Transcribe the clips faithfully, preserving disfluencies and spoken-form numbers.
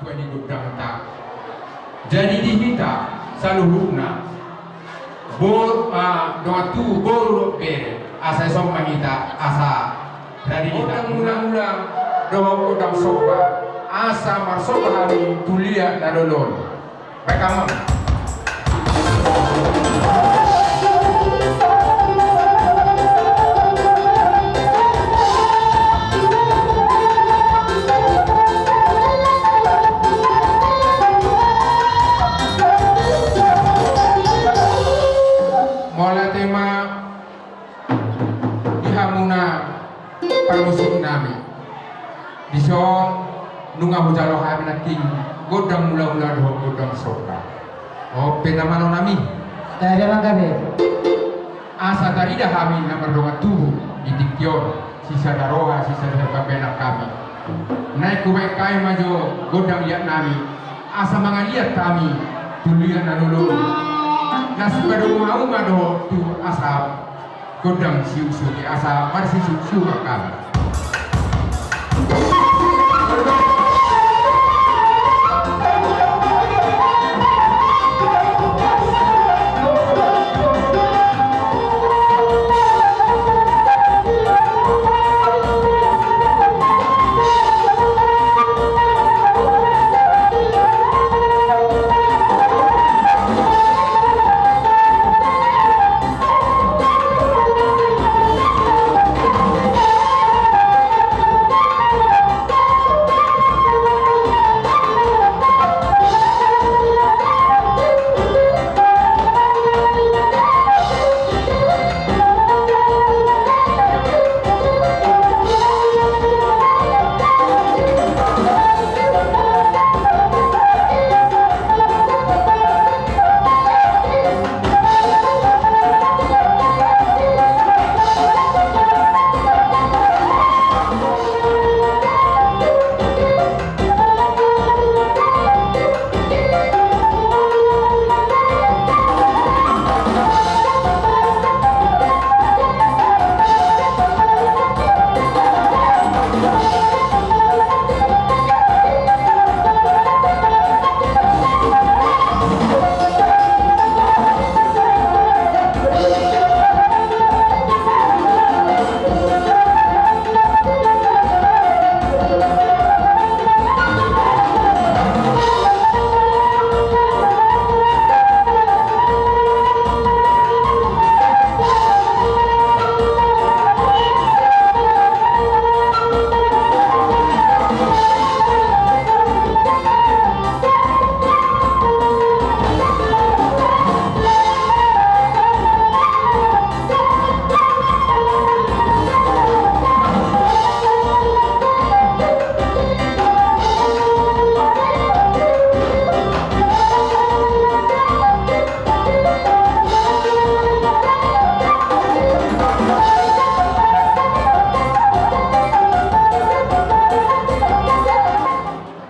Di gondangta. Jadi di hita saluhutna, bo-, ah, dongan tubu, boru dohot bere, asa dison ma hita asa radi hita gondang mula-mula dohot gondang somba, asa marsomba hami tu liat na lolo on. Baik, amang. Mauliate ma di hamuna parmusik nami. Dison nunga hujalo hami nangkin gondang mula-mula dohot gondang somba. Ope na malo nami. Asa tarida hami na mardongan tubu di tingki on, sisada roha, sisada pambahenan hami. Naeng hubahen hami ma jo gondang liat nami, asa mangaliat hami tu liat na lolo on. Na sipadomu hamu ma dohot tu asa gondang siuk-siuk i, asa marsisiuk-siuk ma hami.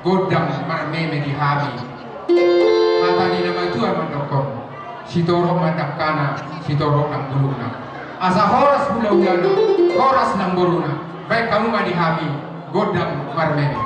Gondang marmeme di hami. Hata ni na matua mandokkon: Sitorop ma dangkana, sitorop nang bulungna. Asa horas hulahulana, horas nang boruna. Bahen hamu ma di hami gondang marmeme.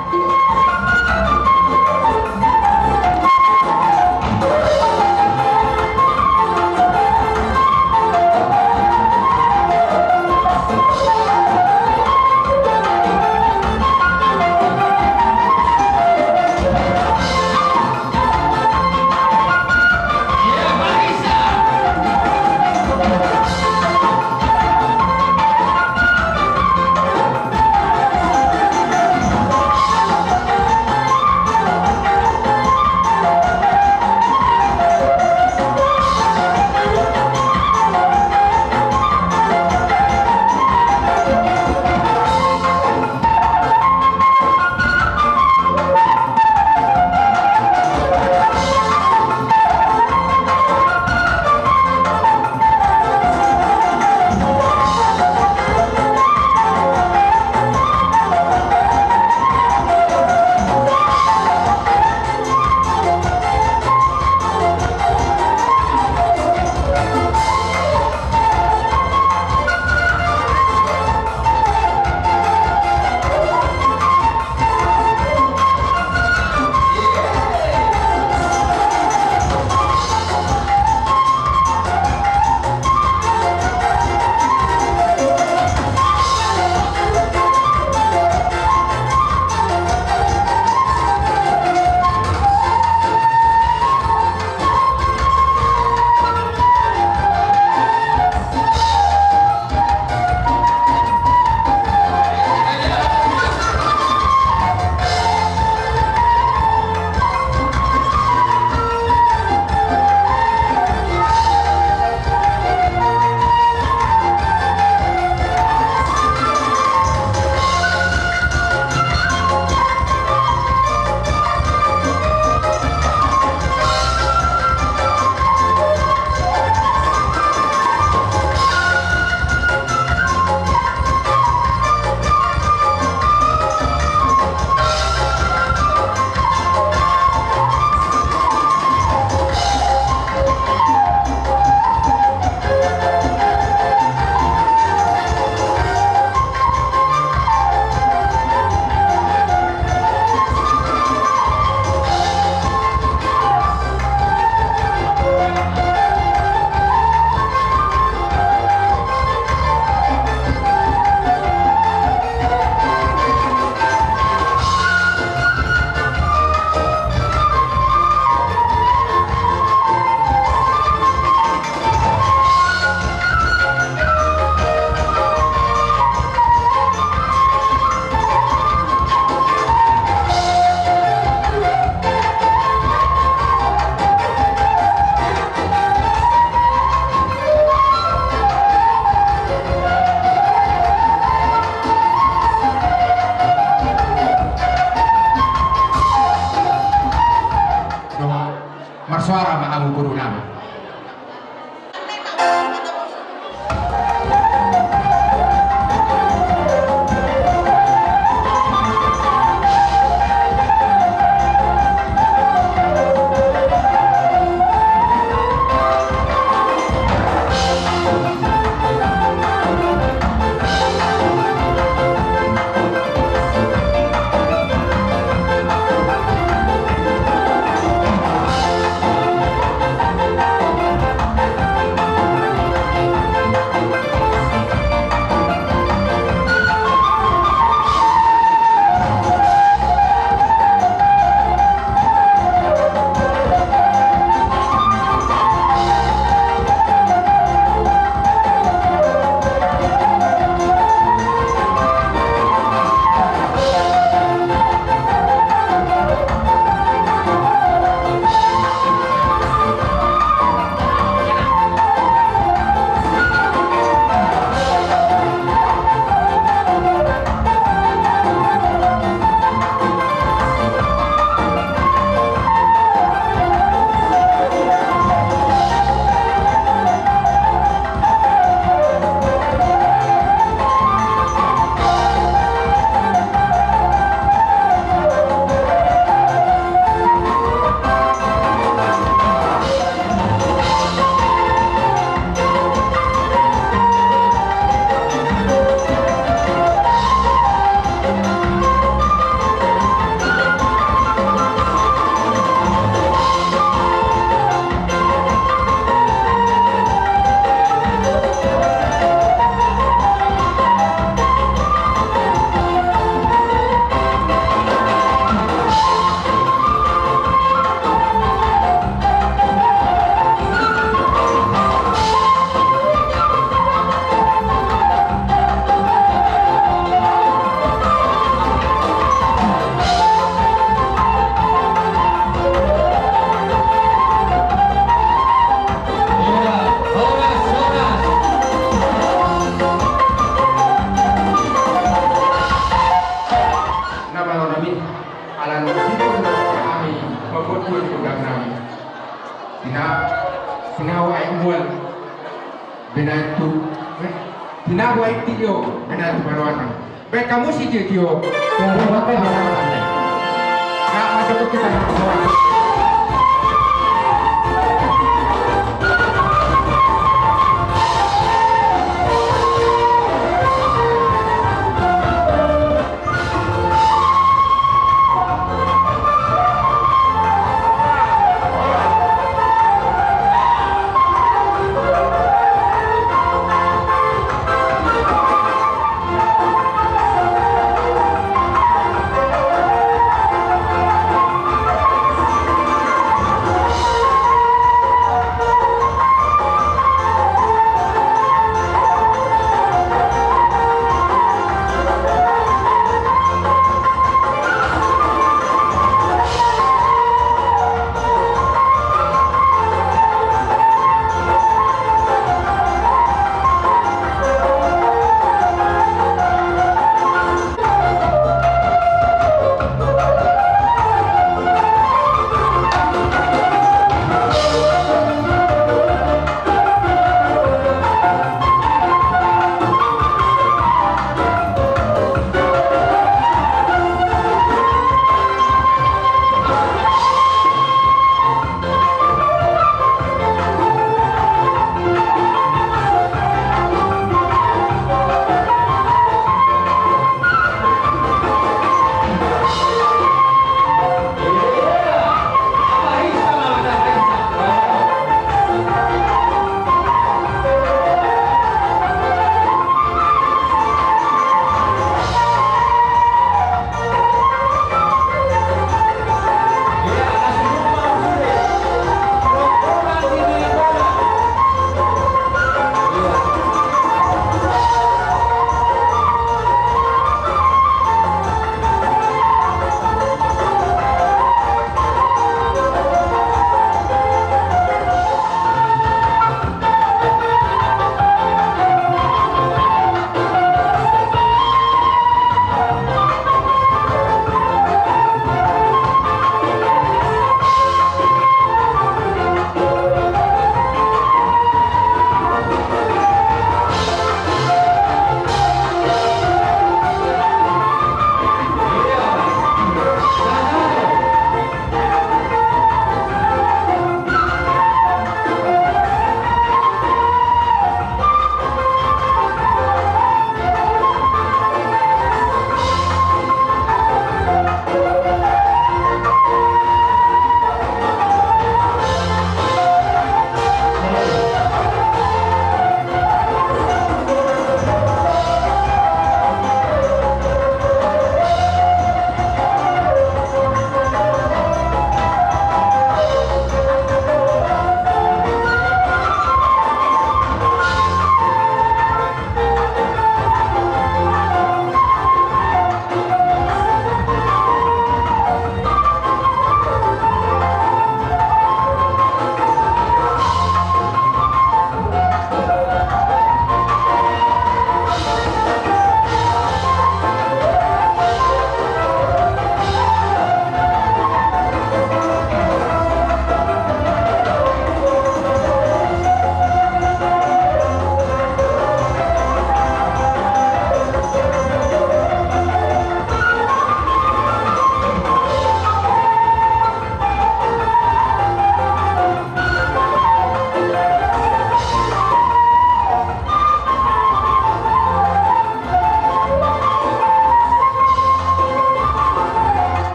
Tinggal, tinggal aek mual. Benatu. Eh, tinggal aek tio. Benatu baroatan. Baik kamu si tio tio. Nah, masuk ke kita.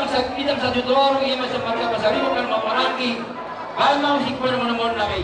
Sakitan satu toru, ia masih marga pasaribu kan mau maranggi. Baen ma musik pada mono-mono nami.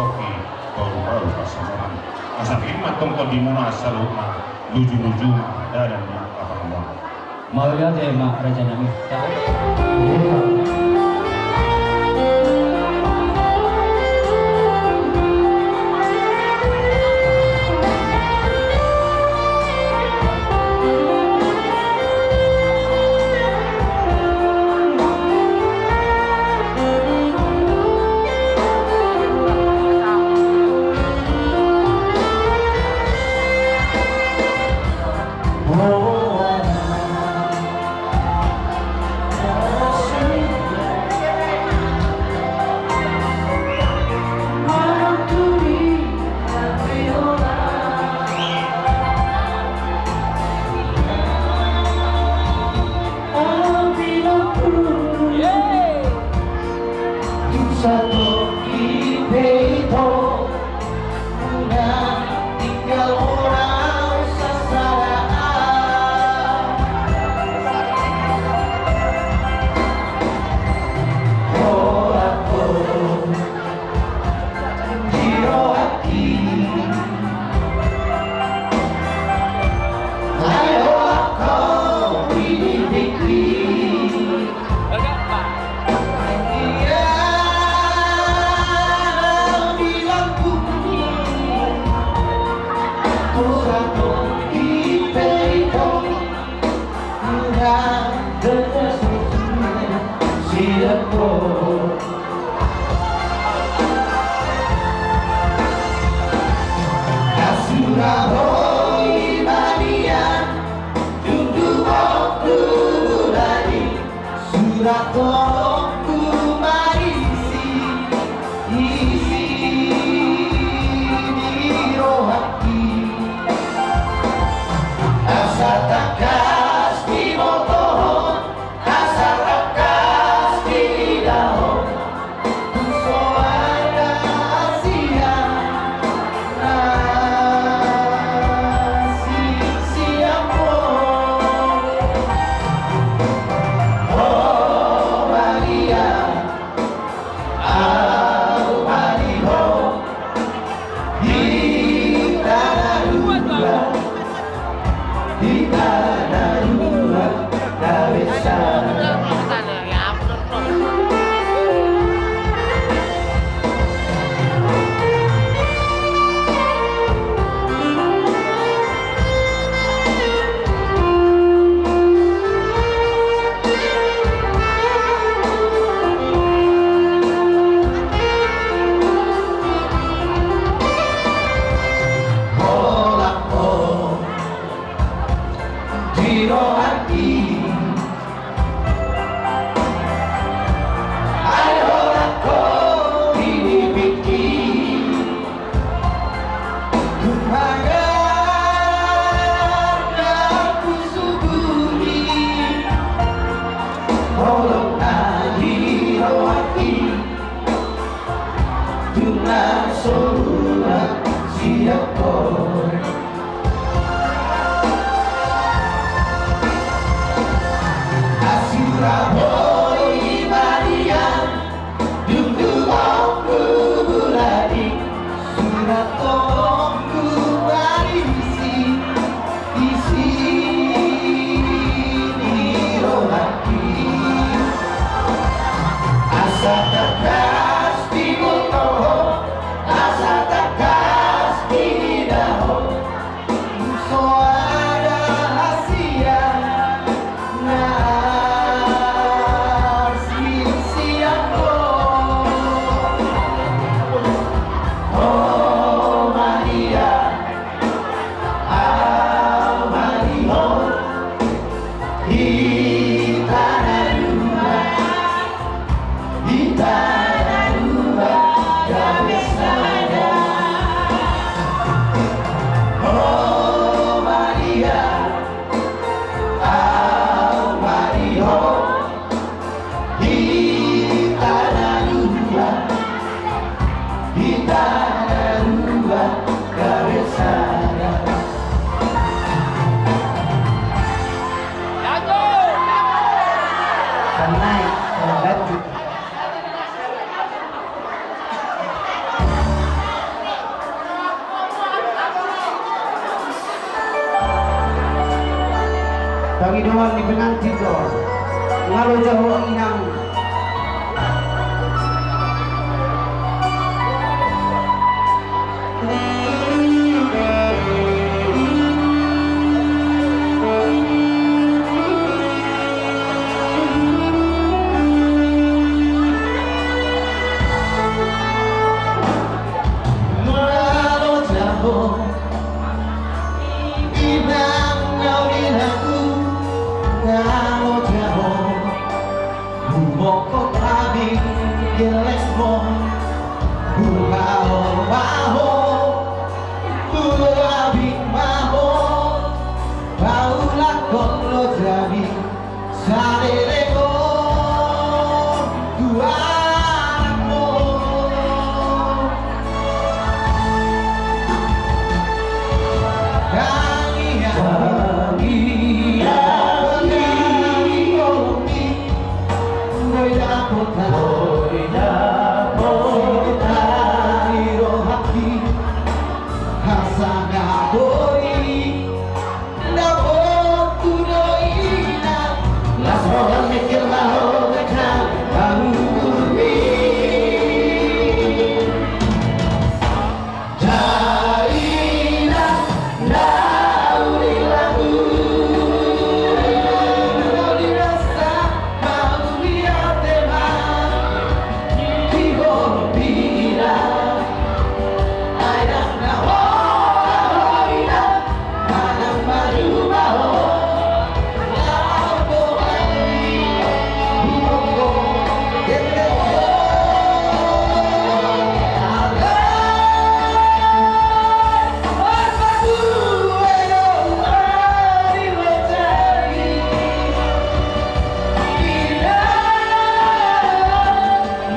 Oke, baru-baru pasamuran. Asa tingin ma tongtol di muna saluhutna, luju-luju ma dalan ni angka pangamuan. Mauliate ma raja nami. Asura boi maria, dung dungongku buladi, surat tongongku marisi, isi ni rohangki. Asa tangkas diboto ho, asa tangkas diida ho, so ada hasian na siangkon. O Maria, au Maria, hita na dua, hita na dua gabe sada. O Maria, au Maria, hita na dua, hita na dua gabe sada. Sanai, lanjut. Pangidoan ni pengantin do. Nga loja ho, inang. Nga loja ho, inang na hinaholonganku, nga loja ho. Huboto hami gellengmon, huhaol ma ho, huabing ma ho, paulakhon lojami saleleng on tu anakmon. Tangiang, tangiang, tangiang, boi dapot, boi dapot, sitari rohangki, asa na boi dapot tu do inang, las roham mikir laho gajang baru bumi.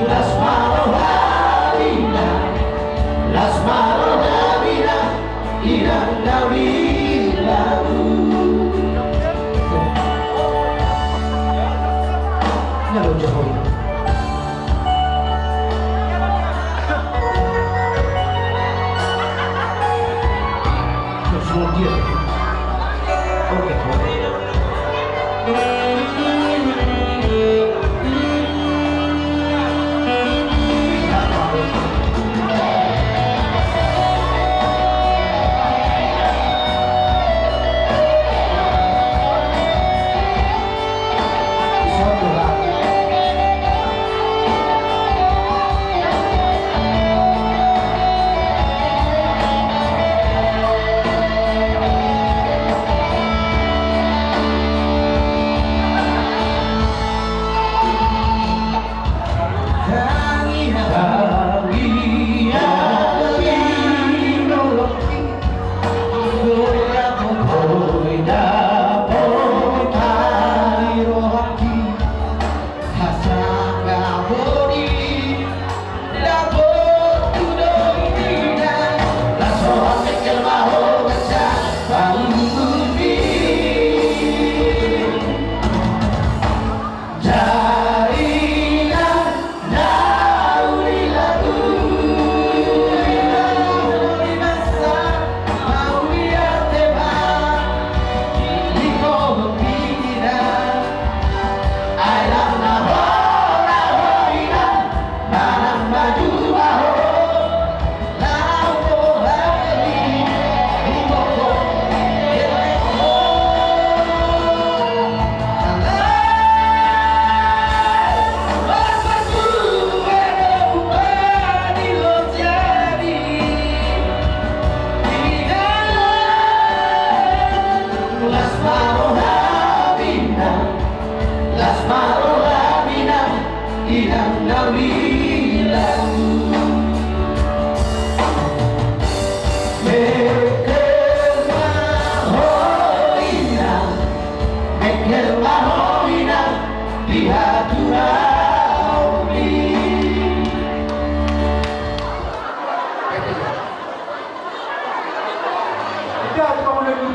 Las ma rohamina, las ma rohamina, inang na hinaholonganku. Nga loja ho, inang. Terus mau dia. Oke.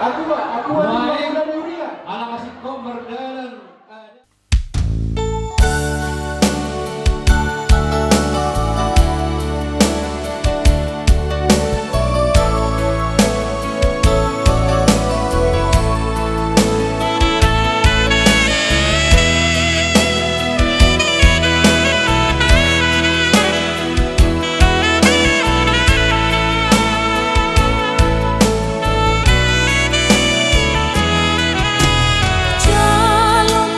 Aqua, Aqua di Mangkuda de Huria. Ala nunga singkop mardalan. Jalo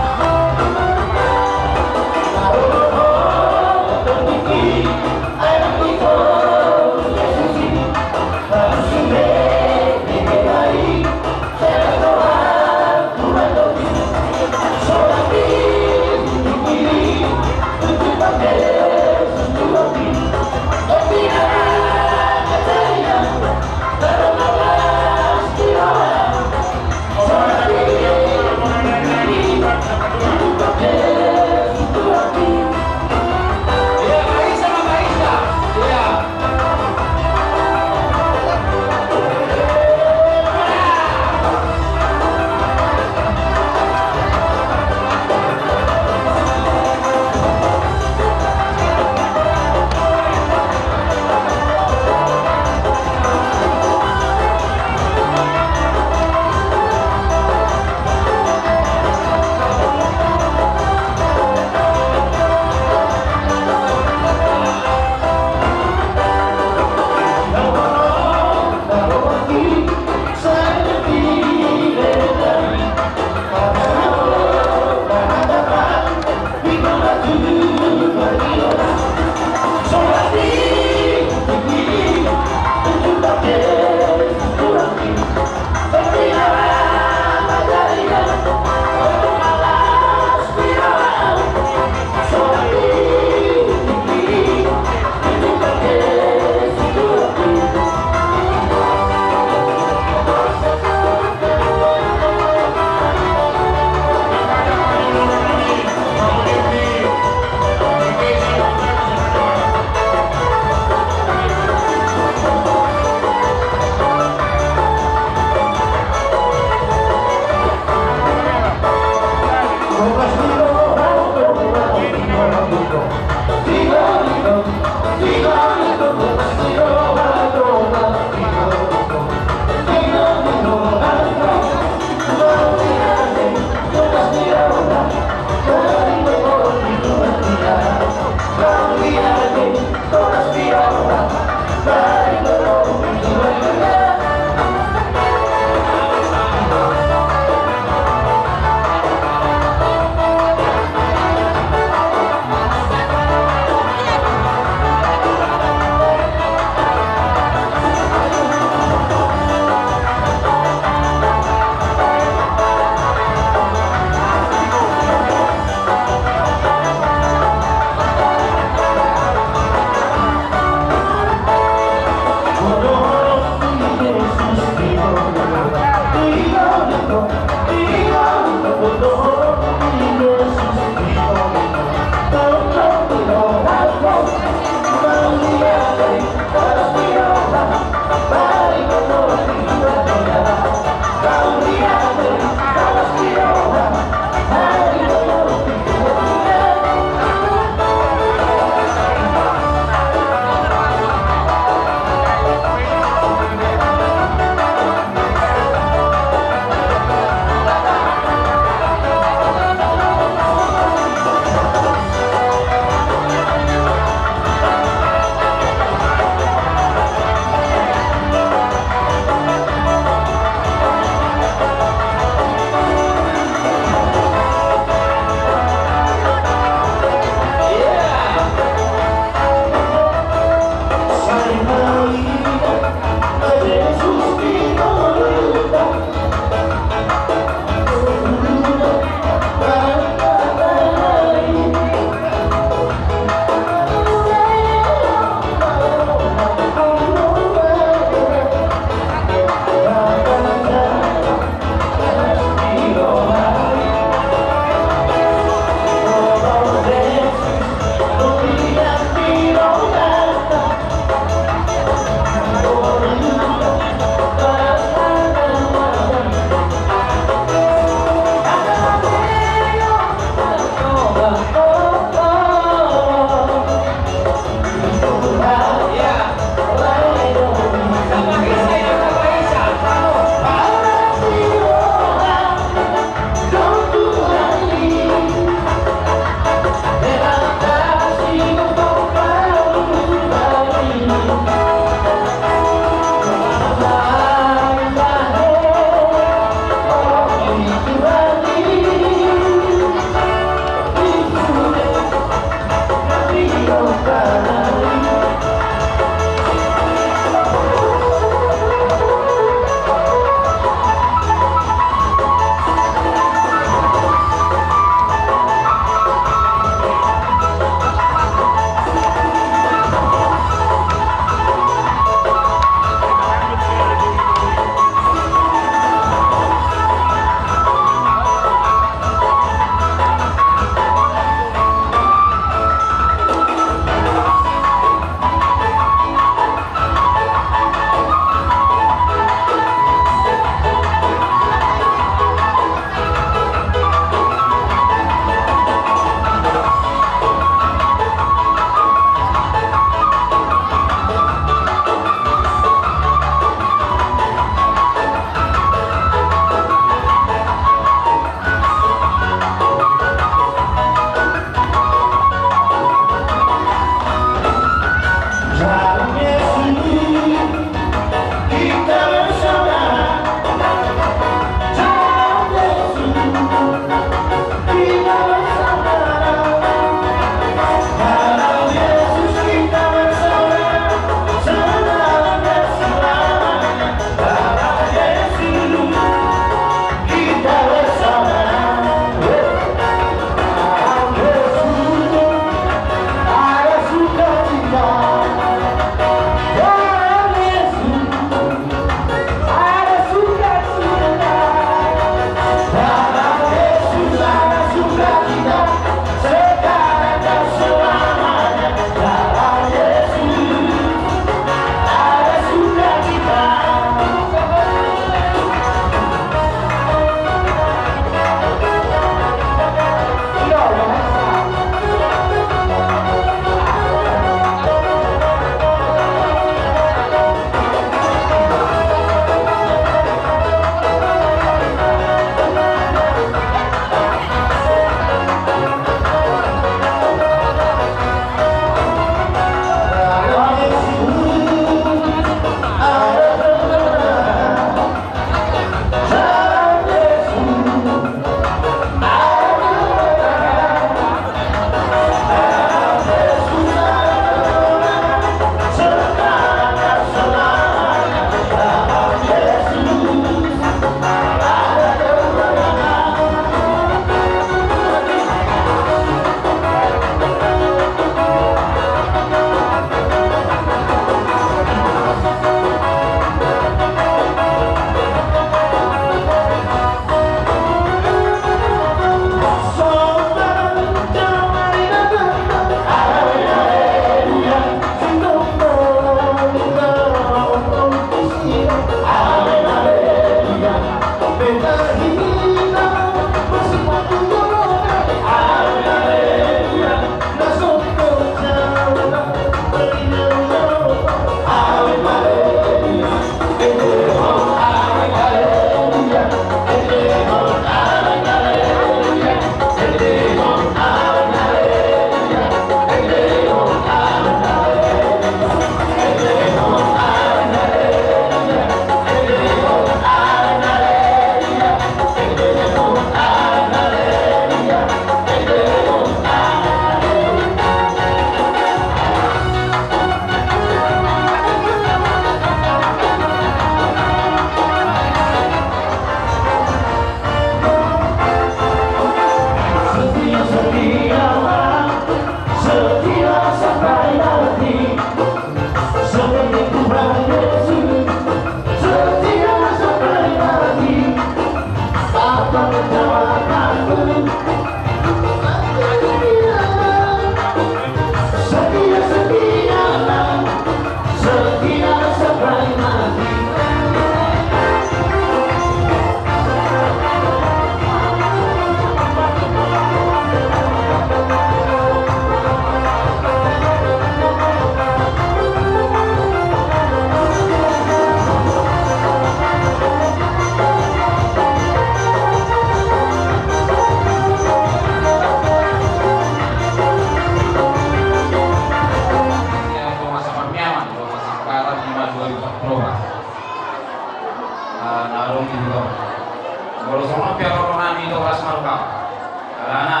Alana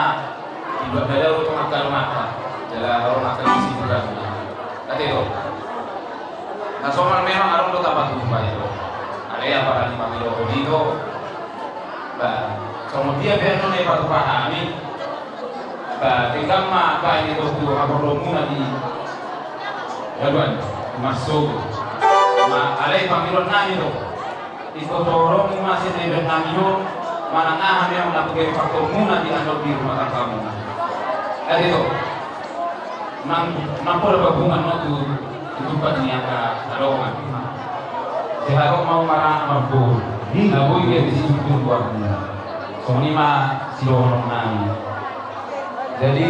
dibuat dada untuk angka rumah, jala rumah di situ kan. Ate do. Na somal memang adong do tapatupa i do. Alai apa tadi pamilo di do. Ba, songon dia pe annon na ipatupa hami. Ba, denggan ma baen i do tu haporluanmuna di haduan, marsogo. Ma, alai pangidoan nami do. Ingkon torop ma sian na ibaen nami on, manang aha memang na gabe patormuna di annon di rumah tanggamuna. Ate do. Nang, nang pola babungan ma tu, tu tumpak ni angka adongan. Sehat ma mara marboru. Na boi gabe situtu buatmuna. Songon i ma sidohonon nami. Jadi,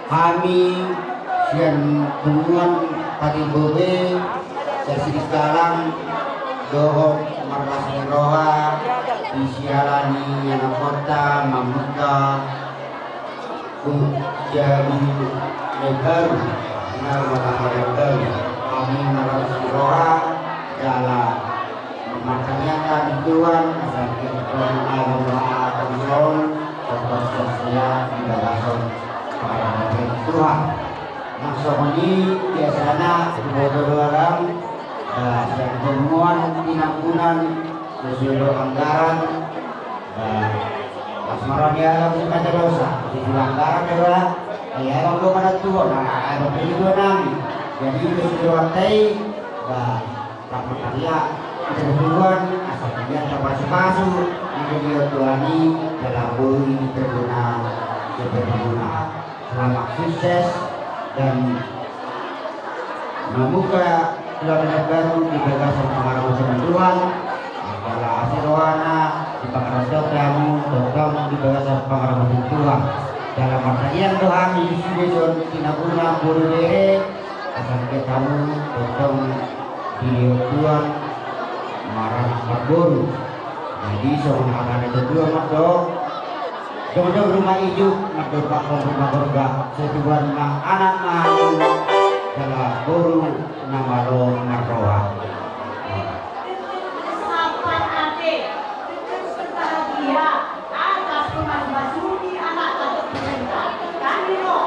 Hami sian punguan Patimbobe, sian Sidikalang, dohot marlas ni roha di siala ni anakhonta mamungka tu jabu na baru, na rumah tangga na baru. Hami marlas ni roha jala martangiang hami tu Tuhan asa diberikan agung doa kami on, tetap sehat di bagasan para Tuhan. Nang songon i biasana diboto do alam, eh, sian punguan Tinambunan, sesuai do anggaran, eh, pas marani alam di Patadosa, sesuai anggaran do, eh, alam do mana tuan, alam do tuan nami. Jadi sesuai do angka i, eh, Tarpataria, kita berdoa, asa dia terpasu-pasu, menjadi tuani dalam bui terguna, terguna. Selamat sukses dan membuka lembaran baru di bagasan pangarantoan Tuhan. Adalah hasil rohana di pangarantoan kamu, tongtong di bagasan pangarantoan Tuhan. Dalam artian Tuhan Yesus Kristus, tinaguna, buru dere, Asa anggiat hamu tongtong dilehon Tuhan maranak marboru. Jadi songon hata ni natuatua mandok, jongjong rumah ijuk mandompakhon rumah gorga, sai tubuan ma anak ma hamu jala boru na malo marroha. Sapat ate, berbahagia atas pemasukan anak atau pemerintah. Kami lo,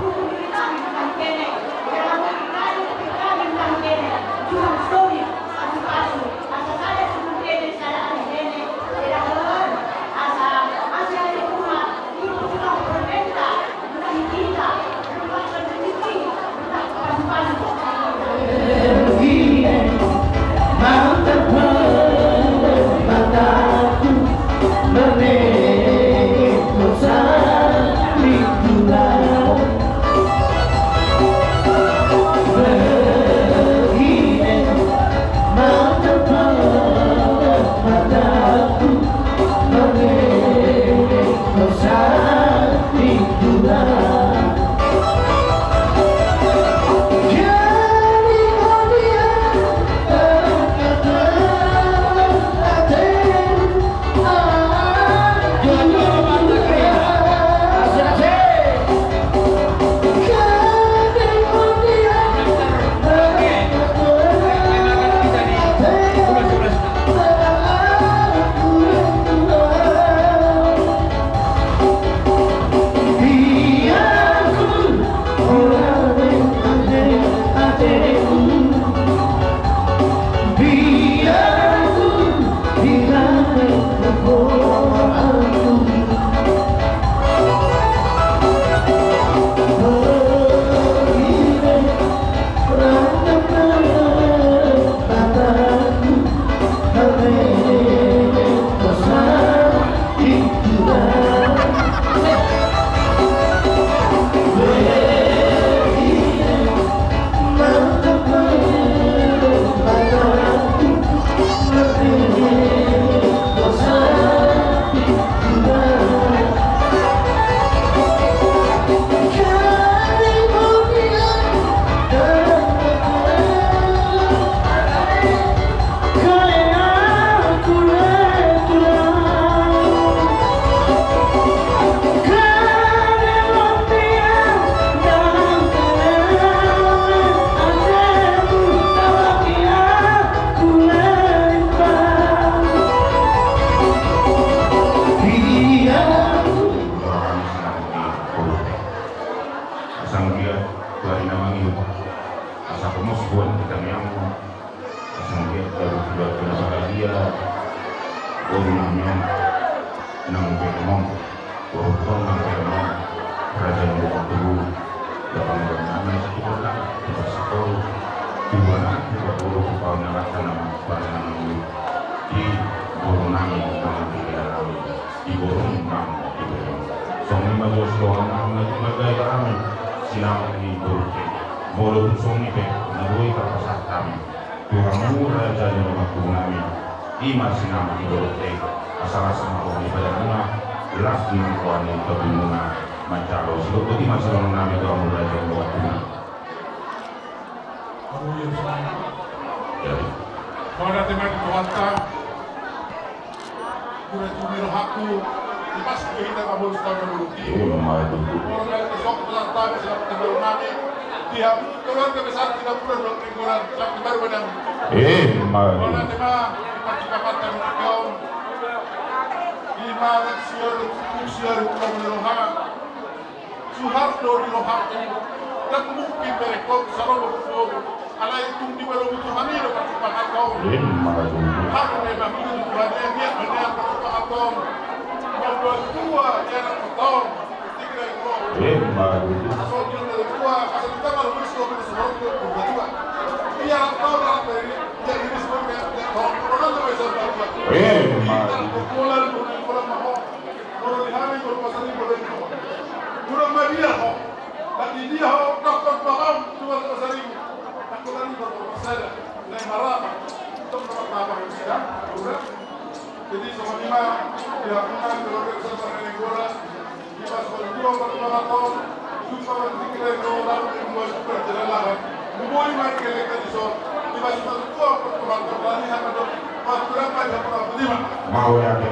hukum diri kami bukan kene, dalam diri kami, diri kami bukan kene. Cuma sorry, pasu-pasu, asa sada sebelum kene, sada aneh kene. Tidak heran, asa, asa ada rumah, ibu sudah berminta, bukan kita, bukan rezeki, bukan pasu-pasu. Raja ni Lumonturu, dalam nama satu kota, kita satu, dua anak, kita puluh, kita punya rasa nama, pada nama ini, di boru nami, nama di daerah nami, di boru nami, di boru. Songon i ma jolo songon nami, nama di daerah nami, sinamot ni boru te, molo tung songon i pe, na boi tarpasahat hami. Tu hamu raja ni dongan tubu nami, i ma sinamot ni boru te, asa las ma roha ni padanmuna, las ma roha ni tabimuna, manjalo sidok boti ma silang nami tu hamu raja ni dongan tubu nami. Aduh, iya, Tuhan. Ya. Mauliate ma di Tuhanta. Mura tu ni rohangku, di pas tu hita ma bonus taon na muruk i. Ima tutu. Molo nunga disok tu hata, bisa dapat tanda nami. Di hamu keluarga besar Sinapuran Dongan Nainggolan, selamat baru badan. Ima tutu. Mauliate ma, di pas tu kapal kami kau. Ima anak siar, siar, kau ni roha. Suharto di rohangku, ndang mungkin berengkon salomo tu boru, alai tung dibalomu Tuhan i do parsipahaton. Ima tutu. Hak memang itu Tuhan i, niat benar parsipahaton. Membuat tua di anak petong, tiga ekor. Ima tutu. Asal dia dari tua, asal kita malu miskin, kita suharto, kita tua. Dia anak petong, anak dari, dia ini semua dia, dia petong. Orang tua bisa berbuat. Ima tutu. Kita berbulan, berbulan, berbulan, mau. Molo di hami, molo pasaribu, molo di ho. Kurang ma dia ho. Tapi dia ho, doktor paham, cuma pasaribu. Aku tadi doktor pasada. Nai marama. Doktor apa yang bisa? Kurang. Jadi, sama lima, di hami, keluarga besar Dongan Nainggolan. Di pas kedua, pertama tahun. Mauliate.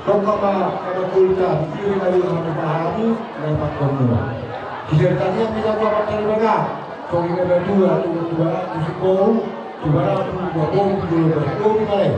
Dongka ma, kada kulka, kiri kali ma tu pahami, lepak komuno. Kisah tadi yang bisa gua pakai lepak. Kau ini berdua, tu berdua, tu si bau, tu barang, tu bau, tu bau, tu bau, tu bau.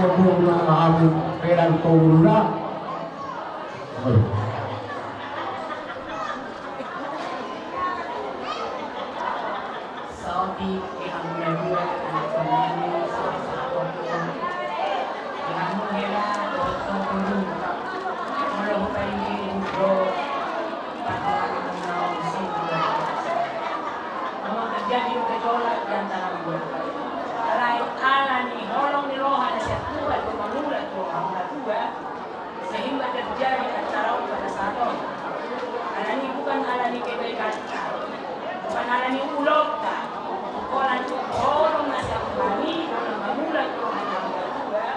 Pokokna hamu, peran pokokna. Saotik di hamu na dua, anak pangani, salah satu. Di hamu hela, dohot tongtong. Molo hupaingi do, pahala na naung sing. Memang terjadi gejolak di antara dua. Alai ala ni holong ni roha na sian Tuhan do mangula tu roha na dua. Sehingga terjadi acara on pada saat on. Alani bukan alani kebaikan, bukan alani ulok, bukan alani holong na sian Tuhan i, holong mangula tu roha na dua,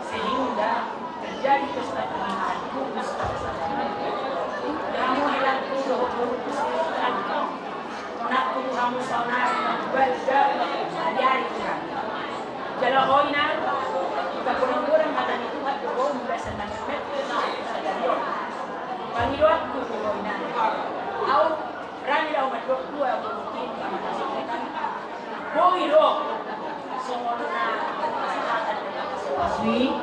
sehingga terjadi pesta pernikahan kudus pada saat itu. Kamu heran tu dohot dohot kudus. Anakku tu hamu saonari na balga, ajari Tuhan. Jala ho inang, ita godang-godang hata ni Tuhan do ho mula sian na mermet tu sadari on. Pangidoanku tu ho inang. Au, rani do au mandok dua, au do mungkin, sama kasih Tuhan. Boi do songon na pasu-pasu i.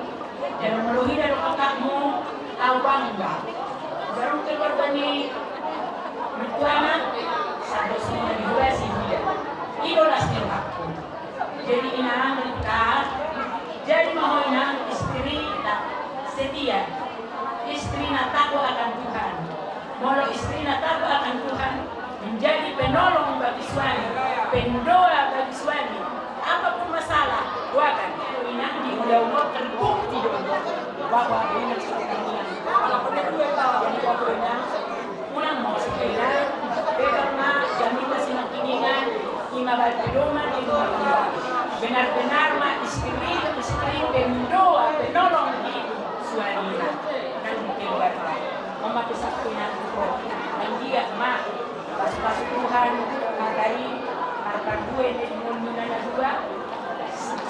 Jala molo hira do kakakmu, au bangga. Jala keluarga ni mertuana, sado songon na dihobasi hira. I do las ni rohangku. Jadi inang, Rita, jadi ma ho inang istri na setia, istri na takwa akan Tuhan. Molo istri na takwa akan Tuhan, menjadi penolong bagi suami, pendoa bagi suami. Apapun masalah, doakan. Inang, di ulaon on terbukti do bahwa inang setia. Jadi inang, ulang mau sepeda, pegang ma, jamin ma sinangkiningan, ima bal pedoman di rumah tangga. Benar-benar ma istri, istri pendoa, penolong di suami. Nang keluarga. Mama pesan inang ko, anggiat ma pasu-pasu Tuhan, hata i marparbue di ngoluna na dua.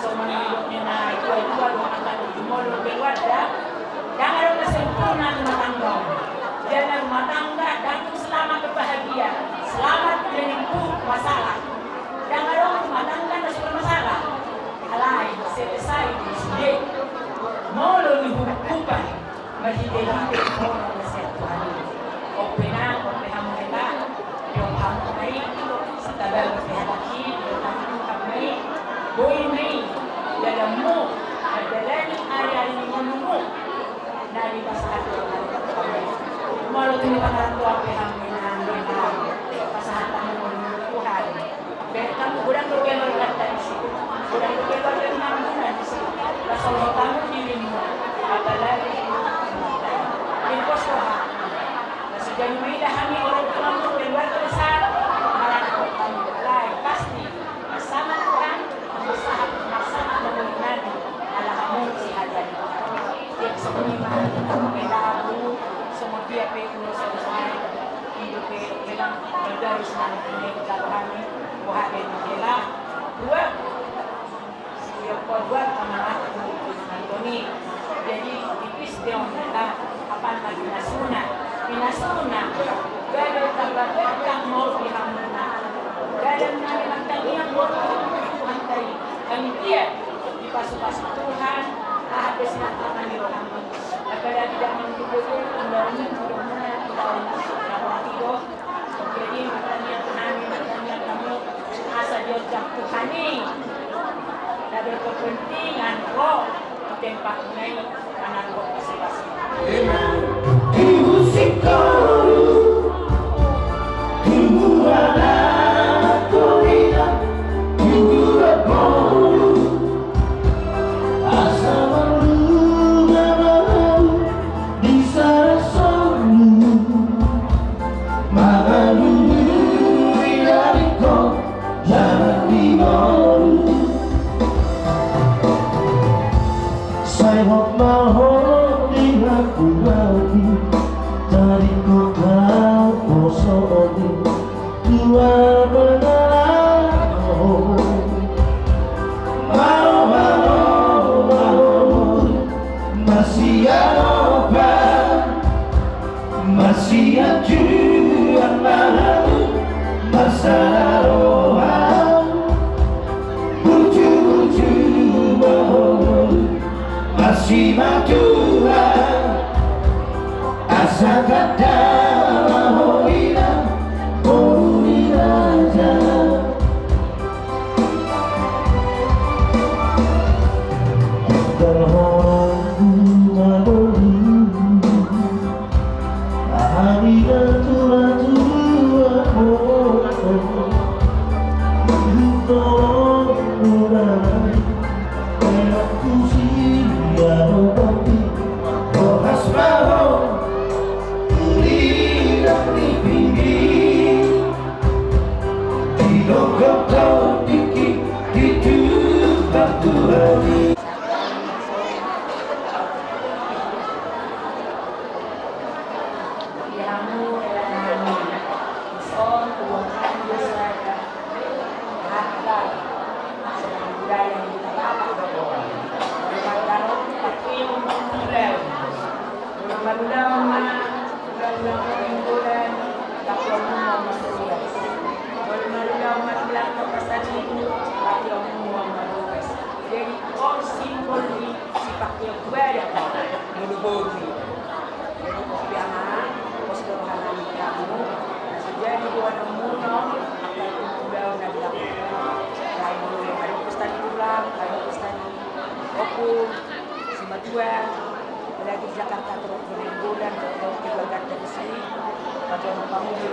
Songon na nidok ni na tua-tua do, angka na jumolo keluarga, ndang adong na sempurna rumah tangga. Jala rumah tangga ndang selamat berbahagia, selamat menimbul masalah. Ndang adong rumah tangga na so bermasalah. Alai selesai di sude. Molo ni hukupan marhite-hite holong na sian Tuhan i. On pe nang, on pe hamu hela, didok hamu ma i, sitabalu pe halak i, didok hamu ma i, boi ma i dalanmu mandalani ari-ari ni ngolunmu na dipasahat Tuhan. Molo tu ni pangarantoan pe hamu inang hela, pasahat hamu ngolunmu Tuhan. Be, hamu godang do keluarganta disi, godang do keluarga ni hamuna disi. Las do hamu dirimu, apalagi di pos roha. Las do hamu, ida hami orang tuamu keluarga besar, maranak hamu. Alai pasti bersama Tuhan, bersama, bersama dengan Nabi, ala hamu si hajani. Jadi songon i ma, songon dia pe ulos songon i. Ido pe memang bergaris nang di dalam hami, buah dan hela, dua. Yo, dua sama aku, Antoni. Jadi tipis dia hela, apa lagi nasuna, pinasuna. Gada tambah berkah mau di hamuna. Gada nang berkah yang mau di Tuhan tadi. Kami dia dipasu-pasu Tuhan, habis nak tangan di rohani. Apalagi dalam hidup, undang-undang, undang-undang, undang-undang, undang-undang. Jadi, martangiang hami, martangiang hamu, asa diojak Tuhan i na berkepentingan ro di tempat na i, manang ro pasi-pasi. Amen. Asa marlunga ma au di sarasonmu, mangalului dari ho jalan di ngolu. Sai hot ma ho di hangkuanmi, taringot hau poso ni. Tua mangalangho, malo, malo, malo, masian opat, masian juang, malo, marsada roha, buju-buju, malo. Tuhan, asa ganda rohana, o raja. Dalhon madoli, ahani natura-tura, o, o, o. Jadi, on simbol ni sipake on tu bada, molo boti. Jadi, kopiangan, pos do rohana ni hamu, na so jadi do anakmuna, angka ulaon na dilakon. Lain molo, adong pesta ni tulang, adong pesta ni ompung, simatua, apalagi di Jakarta, terus di Nainggolan, terus di Jakarta di sini, pakai pamuji.